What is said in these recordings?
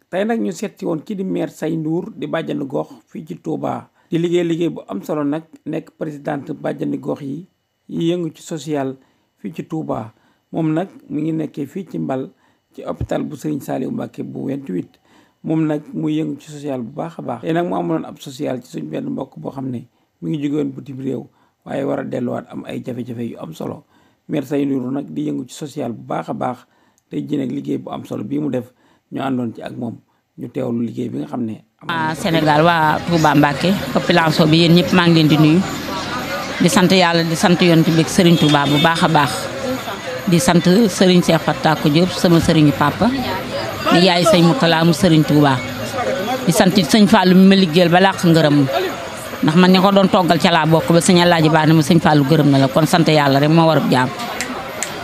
tey nag ñu seet si woon ci di maire Say Ndour di bàjjani gox fii ci Touba. di liggéey bu am solo nag nekk présidente bàjjani gox yi yëngu ci social fii ci Touba. moom nag mu ngi nekkee fii ci Mbal ci hôpital bu Serigne Saliou Mbacké bu 28 moom nag muy yëngu ci social bu baax a baax. tey nag mu amoon ab social ci suñ benn mbokk boo xam ne mi ngi jóge woon bitim réew waaye war a delluwaat am ay jafe-jafe yu am solo maire Say Ndour nag di yëngu ci social bu baax a baax tey ji nag liggéey bu am solo bii mu def ñu àndoon ci ak moom ñu teewlu liggéey bi nga xam ne. Sénégal waa Touba Mbacké population bi yéen ñëpp maa ngi leen di nuyu di sant yàlla di sant yonent bi Serigne Touba bu baax a baax di sant Serigne Cheikh Fatou Diop sama Serigne papa di yaay sëñ Moutala mu Serigne Touba di sant sëñ Fallou mi ma liggéeyal ba làq ngërëm ndax man ña ko doon toggal ca laa bokk ba sëñ Alaaji Ba ne ma sëñ Fallou gërëm na la kon sant yàlla rek moo warab jaam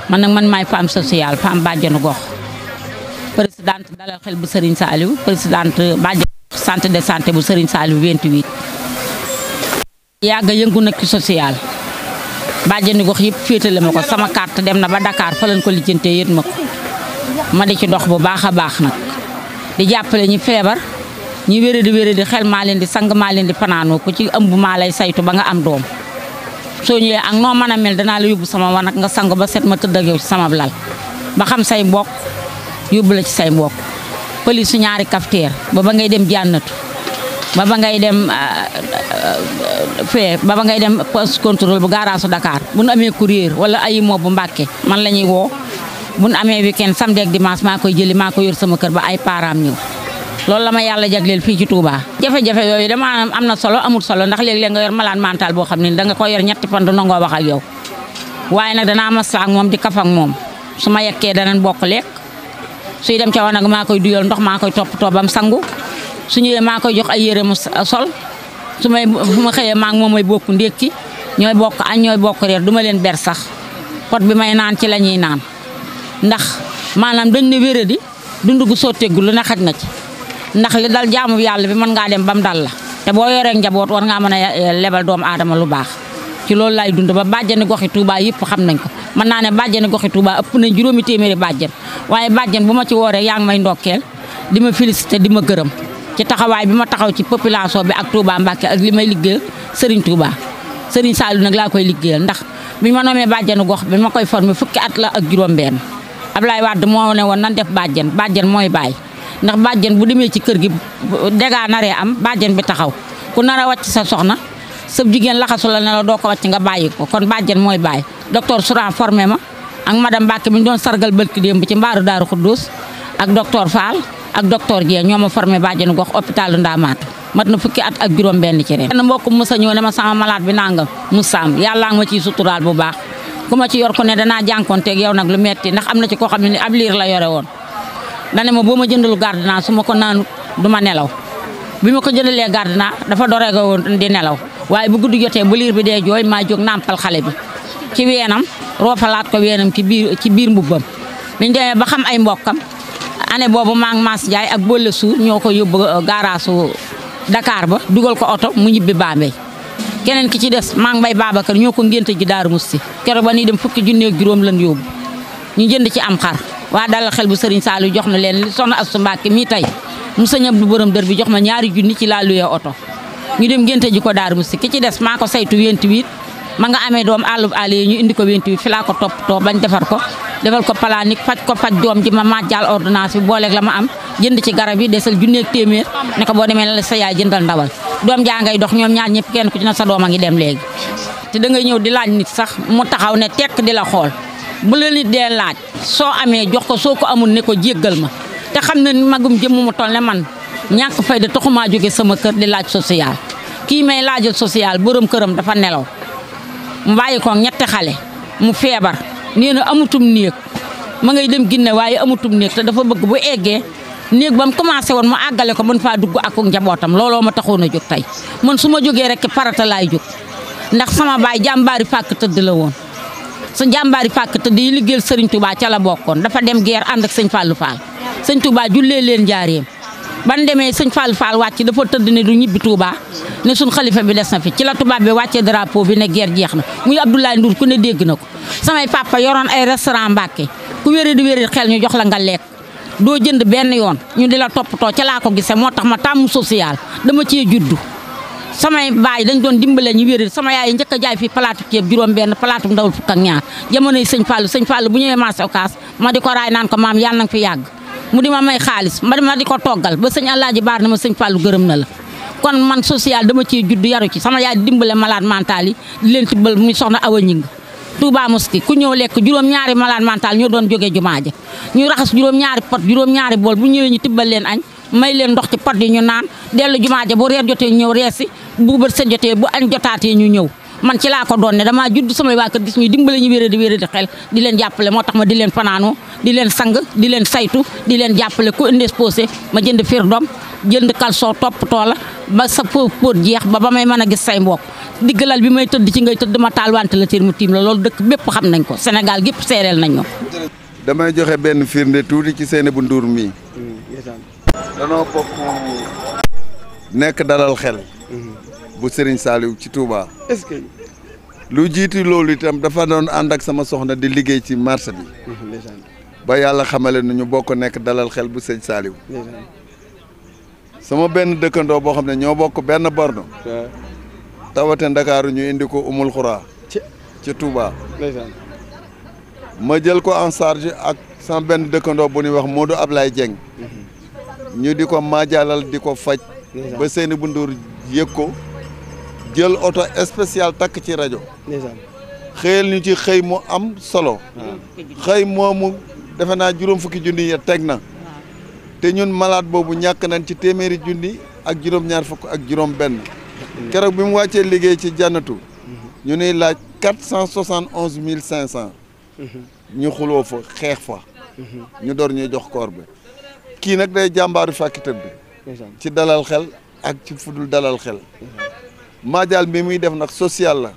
man nag man maay femme sociale femme bàjjanu gox présidente dalal xel bu Serigne Saliou présidente bàjjanu centre de santé bu Serigne Saliou 28 yàgg yëngu nag ci social bàjjani gox yëpp féetale ma ko sama carte dem na ba Dakar fa lañ ko lijjantee yët ma ko ma di ci dox bu baax a baax nag di jàppale ñi feebar ñi wéré di xel maa leen di sang maa leen di fanaanoo ko ci ëmb maa lay saytu ba nga am doom soo ñëwee ak noo mën a mel danaa la yóbbu sama wanag nga sang ba set ma tëdd ak yow ci sama lal ba xam say mbokk yóbbu la ci say mbokk pëli su ñaari kafteer ba ngay dem jànnatu ba ngay dem fee ba ngay dem poste contrôle bu garage Dakar bu nu amee courrier wala ay moo bu Mbàkke man la ñuy woo bu nu amee weekend samedi ak dimanche maa koy jëli maa ko yor sama kër ba ay parents ñëw loolu la ma yàlla jagleel fii ci Touba. jafe-jafe yooyu dama am na solo amul solo ndax léeg-léeg nga yor malade mental boo xam ne danga ko yor ñetti fan du nangoo wax ak yow waaye nag danaa maslaa ak moom di kaf ak moom su ma yekkee danañ bokk lekk suy dem ca wanag maa koy duyal ndox maa koy toppatoo bam sangu su ñëwee maa koy jox ay yére mu sol su ma xëyee maa ngi moom mooy bokk ndékki ñooy bokk añ ñooy bokk reer du ma leen ber sax pot bi may naan ci la ñuy naan ndax maanaam dañ ne wéradi dund gu sotteegu lu ne xaj na ci ndax li dal jaamu yàlla bi mën ngaa dem bam dal la te boo yoree njaboot war ngaa mën a lebal doomu aadama lu baax ci loolu laay dund ba bàjjani goxi Touba yëpp xam nañ ko mën naa ne bàjjani goxi Touba ëpp nañ juróomi téeméeri bàjjen waaye bàjjen bu ma ci wooree yaa ngi may ndokkeel di ma félicité di ma gërëm ci taxawaay bi ma taxaw ci population bi ak Touba Mbacké ak li may liggéeyal Serigne Touba Serigne Saliou nag laa koy liggéeyal ndax bi ma noomee bàjjanu gox bi ma koy formé fukki at la ak juróom-benn Ablaye Wade moo ne woon nan def bàjjen mooy baay ndax bàjjen bu demee ci kër gi dégaa naree am bàjjen bi taxaw ku nar a wàcc sa soxna sa jigéen laxasu la ne la doo ko wàcc nga bàyyi ko kon bàjjen mooy baay docteur Souran formé ma ak madame Mbacké bi ñu doon sargal bëlki démb ci mbaaru Daaru Xuddus ak docteur Fall ak docteur Dieng ñoo ma formé bàjjenu gox hôpital Ndamatou mat na fukki at ak juróom-benn ci ren. benn mbokk mu sa ñëw ne ma sama malade bi nangam mu saam yàlla nga ma ciy suturaal bu baax ku ma ci yor ko ne danaa jànkonteeg yow nag lu metti ndax am na ci koo xam ne ab liir la yore woon. dane ma boo ma jëndalu gardena su ma ko naanu du ma nelaw bi ma ko jëndalee gardena dafa dorega woon di nelaw waaye bu guddi jotee bu liir bi dee jooy maa jóg nàmpal xale bi ci weenam roofalaat ko weenam ci biir mbubbam biñ demee ba xam ay mbokkam année boobu maa ngi Mass Ndiaye ak Bolle Suur ñoo ko yóbbu gaaraasu Dakar ba dugal ko oto mu ñibbi Bambey keneen ki ci des maa ngi Mbay Babacar ñoo ko ngénte ji Daaru Musti keroog ba nii dem fukki junni ak juróom lan yóbbu ñu jënd ci am xar waa dalal xel bu Serigne Saliou jox na leen soxna Astou Mbacké mii tey mu sëñ Abdou borom dër bi jox ma ñaari junni ci laa luyee oto ñu dem ngénte ji ko Daaru Musti ki ci des maa ko saytu 28 ma nga amee doom àllub àll yi ñu indi ko 28 fi laa ko toppatoo bañ defal ko planique faj doom ji ma màjjal ordonnance bi booleeg la ma am jënd ci garab yi desal junneeg téeméer ne ko boo demee la sa yaay jëndal ndawal doom jaa ngay dox ñoom ñaar ñëpp kenn ku ci na sa doom a ngi dem léegi te da ngay ñëw di laaj nit sax mu taxaw ne tekk di la xool bu la nit dee laaj soo amee jox ko soo ko amul ne ko jéggal ma te xam ne magum jëmm mu toll ne man ñàkk fayda taxumaa jóge sama kër di laaj social kii may laajal social borom këram dafa nelaw mu bàyyi ko ñetti xale mu feebar nee na amutum néeg ma ngay dem Ginne waaye amutum néeg te dafa bëgg bu eggee néeg ba mu commencé woon mu àggale ko mën faa dugg ak njabootam looloo ma taxoon a jóg tey man su ma jógee rek farata laay jóg ndax sama baay jàmbaari fàkk tëdd la woon sa jàmbaari fàkk tëdd yi liggéeyal Serigne Touba ca la bokkoon dafa dem guerre ànd ak sëñ Fallou Fall sëñ Touba jullee leen njaareem ban demee sëñ Fallou Fall wàcc dafa tëdd ne du ñibbi Touba ne suñ xalifa bi des na fi ci la tubaab bi wàccee drapeau bi ne guerre jeex na muy Abdoulaye Ndour ku ne dégg na ko samay papa yoroon ay restaurant Mbacké ku wéri di wéri xel ñu jox la nga lekk doo jënd benn yoon ñu di la toppatoo ca laa ko gisee moo tax ma tàmm social dama cee juddu. samay baay dañ doon dimbale ñu wér sama yaay njëkk a jaay fii palaatu ceeb juróom-benn palaatu ndawul fukk ak ñaar jamonoy sëñ Fallou bu ñëwee marché Ocass ma di ko raay naan ko maam yàlla na nga fi yàgg mu di ma may xaalis ma di ko toggal ba sëñ Alaaji Baar na ma sëñ Fallou gërëm na la. kon man social dama ciy judd yaru ci sama yaay dimbale malade mental yi di leen tibbal muy soxna Awa Ñing Touba Mosquée ku ñëw lekk juróom-ñaari malade mental ñoo doon jógee jumaa ja ñu raxas juróom-ñaari pot juróom-ñaari bool bu ñëwee ñu tibbal leen añ may leen ndox ci pot yi ñu naan dellu jumaa ja bu reer jotee ñëw reesi bu bët sa jotee bu añ jotaatee ñu ñëw man ci laa ko doon ne damaa judd samay waa kër gis ñu dimbale ñu wéré di xel di leen jàppale moo tax ma di leen fanaanoo di leen sang di leen saytu di leen jàppale ku indisposé ma jënd firdom jënd kalsoo toppatoo la ba sa póot jeex ba may mën a gis say mbokk diggalal bi may tëdd ci ngay tëdd ma taal wante la tiir mu tiim la loolu dëkk bépp xam nañ ko Sénégal gépp seereel nañ ñoo damay joxe benn firnde tuuti ci Seynabou Ndour mii danoo bokk nekk dalal xel bu Serigne Saliou ci Touba. est-ce que lu jiitu loolu itam dafa doon ànd ak sama soxna di liggéey ci marché bi ba yàlla xamale nu ñu bokk nekk dalal xel bu Serigne Saliou sama benn dëkkandoo boo xam ne ñoo bokk benn borno tawate Ndakaaru ñu indi ko Umul Xuraa ci Touba ma jël ko en charge ak sama benn dëkkandoo bu ñuy wax Modou Ablaye Dieng ñu di ko maajalal di ko faj ba Seynabou Ndour yëg ko jël oto spécial takk ci rajo xëyal ñu ci xëy mu am solo xëy moomu defe naa juróom fukki junni ya teg na te ñun malade boobu ñàkk nañ ci téeméeri junni ak juróom-ñaar fukk ak juróom benn keroog bi mu wàccee liggéey ci jannatu ñu nuy laaj 471 500 ñu xuloo fa xeex fa ñu door ñuy jox koor bi kii nag day jàmbaaru fàkki tëdd ci dalal xel ak ci fudul dalal xel maajaal bi muy def nag social la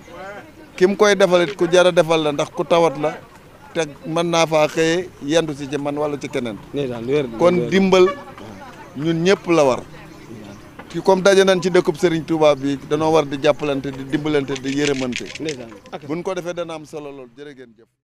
ki mu koy defalit ku jara defal la ndax ku tawat la te mën naa faa xëye yendu si ci man wala ci keneen kon dimbal ñun ñëpp la war ki comme daje nañ ci dëkkub Serigne Touba bi danoo war di jàppalante di dimbalante di yërëmante buñ ko defee dana am solo lool jërë ngeen jëf